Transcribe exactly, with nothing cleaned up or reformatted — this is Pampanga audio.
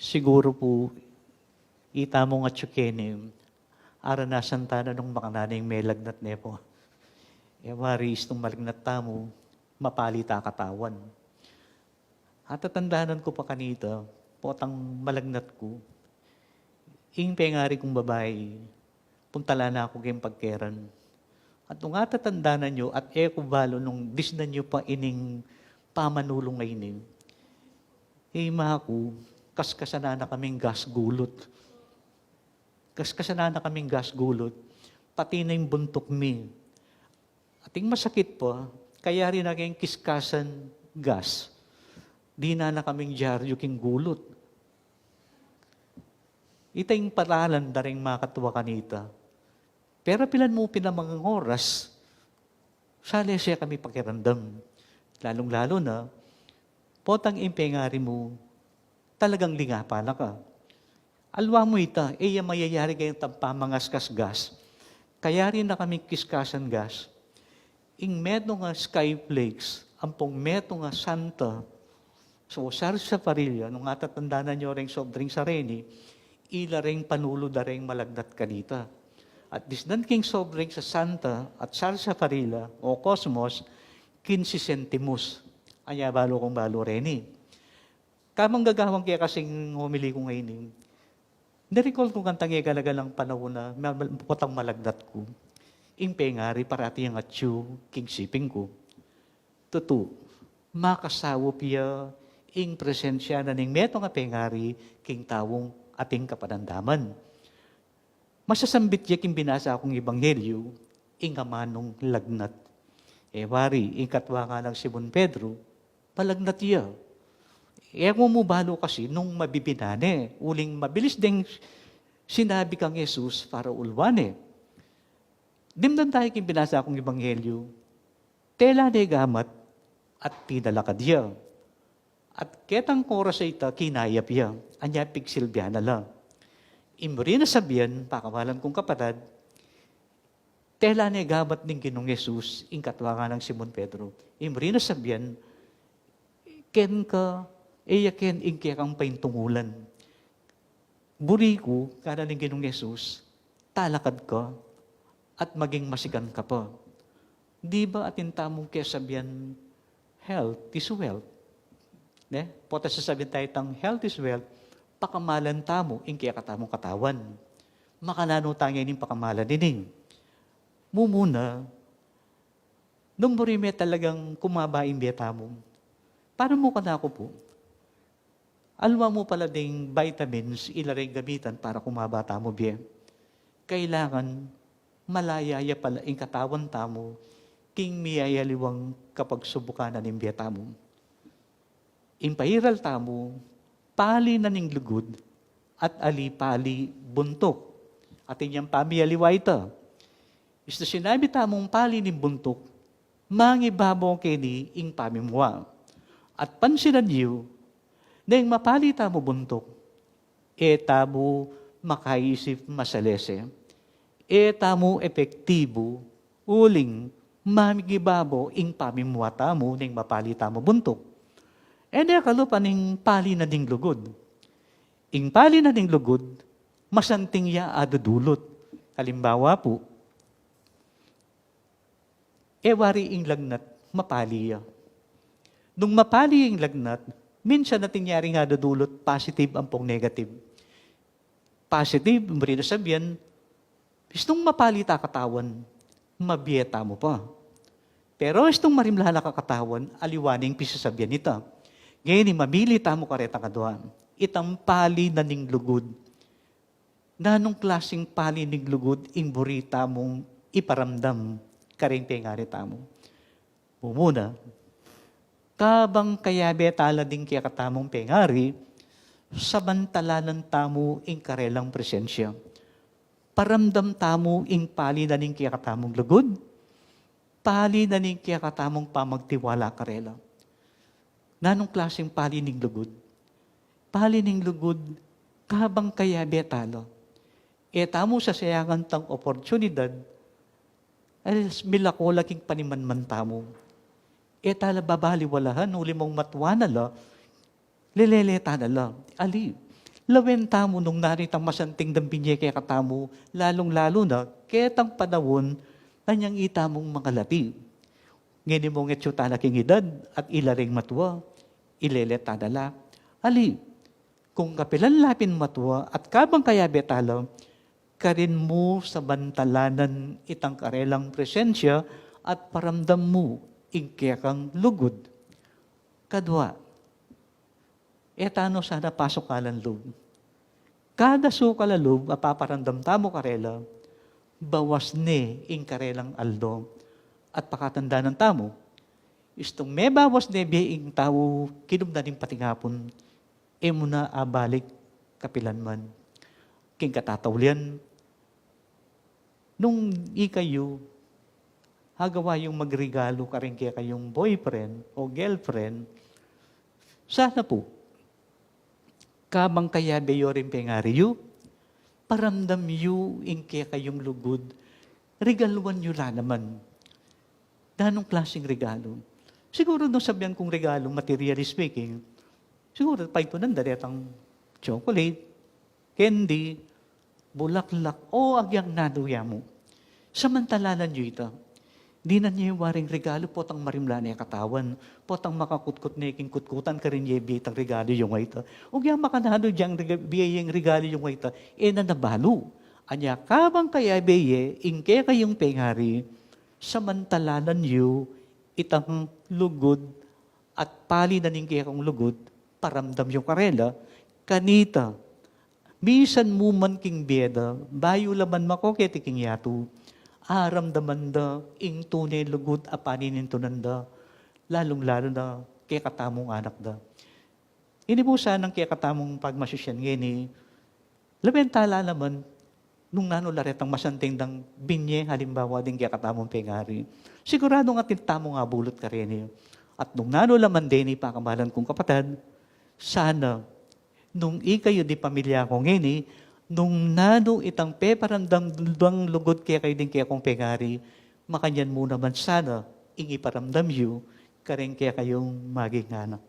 Siguru pu, itamu ngan atyu keni, aranasan ta na nung makananu ing melagnat ne pu. E wari istung malagnat tamu, mapali ta katawan. Atatandanan ku pa kanita, potang malagnat ku, ing pengari kung babai, puntalan na ku keng pagkeran. At nung atatandanan yu, at e ku balu nung disnan yu pa ining pamanulu a ini, ima ku, kaskasan na kaming gas gulut. Kaskasan na kaming gas gulut, pati na ing buntuk mi. Ating masakit pa, kayari na keng kiskasan gas. Dinan na kaming dyaryu king gulut. Ita ing paralan da ring makatwa kanita. Pero pilan mu pin naman oras, salese kami pakiramdam. Lalung-lalu na, potang ing pengari mu, talagang lingapa na ka. Aliwa mu ita, e ya mayayari keng pamangaskas gas. Kayari na kami kiskasan gas. Ing metung a skyflakes, ampong metung a Santa, so, sarsaparilla, nung atatandanan yu reng soft drinks a reni, ila reng panulu da reng malagnat kanita. At disnan king soft drinks a Santa at sarsaparilla o Cosmos, kinse sentimus. Anya balu kung balu reni. Kabang gagawan ke kasing homily ku ngeni, na-recall ku kang e gala-galang panaun a, ma-, ma-, potang malagnat ku. Ing pengari parati yang atyu king siping ku. Tutu, makasaup ya ing presensya na ning metung a pengari king taung ating kapanamdaman. Masasambit ya king binasa kung ebanghelyu, ing amanung lagnat. E wari, ing katwa nang Simon Pedro, malagnat ya. E mu mu balu kasi nung mabibinan ne, uling mabilis deng sinabi kang Jesus para uluan ne. Dimdam tayu king binasa kung ebanghelyu, tela ne gamat at pinalakad ya. At ketang oras a ita kinayap ya, anya pigsilbian na la. Ing buri na sabian, pakawalan kung kapatad, tela ne gamat ning Ginung Jesus, ing katwa nang Simon Pedro. Ing buri na sabian, ken ka, e ya ken ing kekang paintungulan. Buri ku, ngana ning Ginung Jesus, talakad ka at maging masikan ka pa. Di ba atin tamung kesabian, health is wealth? Ne? Potang sasabian tayu tang health is wealth, pakamalan tamu ing kekatamung katawan. Makananu ta ngeni pakamalan ini? Mumuna, nung buri me talagang kumaba ing bie tamu. Para mu kanaku pu, aliwa mu pala ding vitamins ila reng gamitan para kumaba tamu bie. Kailangan malaya ya pala ing katawan tamu king miyayaliwang kapagsubukan na ning bie tamu. Ing pairal tamu, pali na ning lugud at ali pali buntuk. Atin yang pamiyaliwa ita. Istu sinabi tamung pali ning buntuk, mangibabaw keni ing pamimua. At pansinan yu, neng mapali tamu buntuk, e tamu makaisip masalese. E tamu epektibu, uling mangibabaw ing pamimua tamu neng mapali tamu buntuk. E ne kalupa ning pali na ning lugud. Ing pali na ning lugud, masanting ya adudulut. Halimbawa pu, e wari ing lagnat, mapali ya. Nung mapali ing lagnat, minsan atin yaring adudulut, positive ampong negative. Positive, buri na sabian, istung mapali ta katawan, mabie tamu pa. Pero istung marimla na ka katawan, aliwa ning pisasabian ita. Ngeni, mamili tamu karetang adua. Itang pali na ning lugud. Nanung klasing pali ning lugud ing buri tamung iparamdam kareng pengari tamu? Mumuna, kabang kayabe tala ding kekatamung pengari, sabantalanan tamu ing karelang presensya. Paramdam tamu ing pali na ning kekatamung lugud, pali na ning kekatamung pamagtiwala karela. Nanung klasing pali ning lugud? Pali ning lugud, kabang kayabe tala, e tamu sasayangan tang oportunidad, e milako la king panimanman tamu. E tala babaliwalahan, uli mung matwa na la, lelele ta na la. Ali, Lawen tamu nung nanu itang masanting dang binye kekatamu, lalung-lalu na ketang panaun na inyang itamung mangalati. Ngeni mung etsu tala king idad at ila ring matua, ilele tala la. Ali, kung kapilan la pin matua at kabang kayabe tala, karin mu sabantalanan itang karelang presensya at paramdam mu ing kekang lugud. Kadua, e tanu sana pasukalan lub. Kada sukal a lub a paparamdam tamu karela, bawas ne ing karelang aldo at pakatandanan tamu. Istung mebawas ne bie ing tau kinumnan ning patingapun, e mu na abalik kapilan man. King katataulian, nung ikayu, agawa yung magregalu karing kekayung boyfriend o girlfriend, sana pu, kabang kayabe yu ring pengari yu, paramdam yu ing kekayung lugud, regaluan yu la naman. Nanung klasing regalu? Siguru nung sabian kung regalu, materially speaking, siguru paintunan da retang chocolate, candy, bulaklak, o agyang nanu ya mu. Samantalanan yu ita. Dinan ye waring regalu, potang marimla ne katawan, potang makakutkut ne king kutkutan karin ye bie itang regalu yung ita. Agyang makananu dyang rega-, bie yang regalu yung ita, e na nabalu. Anya kabang kayabe ye ing kekayung pengari, samantalanan yu itang lugud at pali na ning kekang lugud, paramdam yu karela, kanita, misan mu man king bie da, bayu la man mako keti king yatu, aramdaman da ing tune lugud a paninintunan da, lalung-lalu na kekatamung anak da. Ini pu sanang kekatamung pagmasusyan ngeni, lawen tala naman, nung nanu la retang masanting dang binye, halimbawa ding kekatamung pengari. Siguradu nga atin tamung abulut kareni. At nung nanu la man deni pakamalan kung kapatad, sana, nung ikayu di pamilya ku ngeni, nung nanu itang peparamdam dang lugud kekayu ding kekung pengari, makanyan mu naman sana ing iparamdam yu karing kekayung maging anak.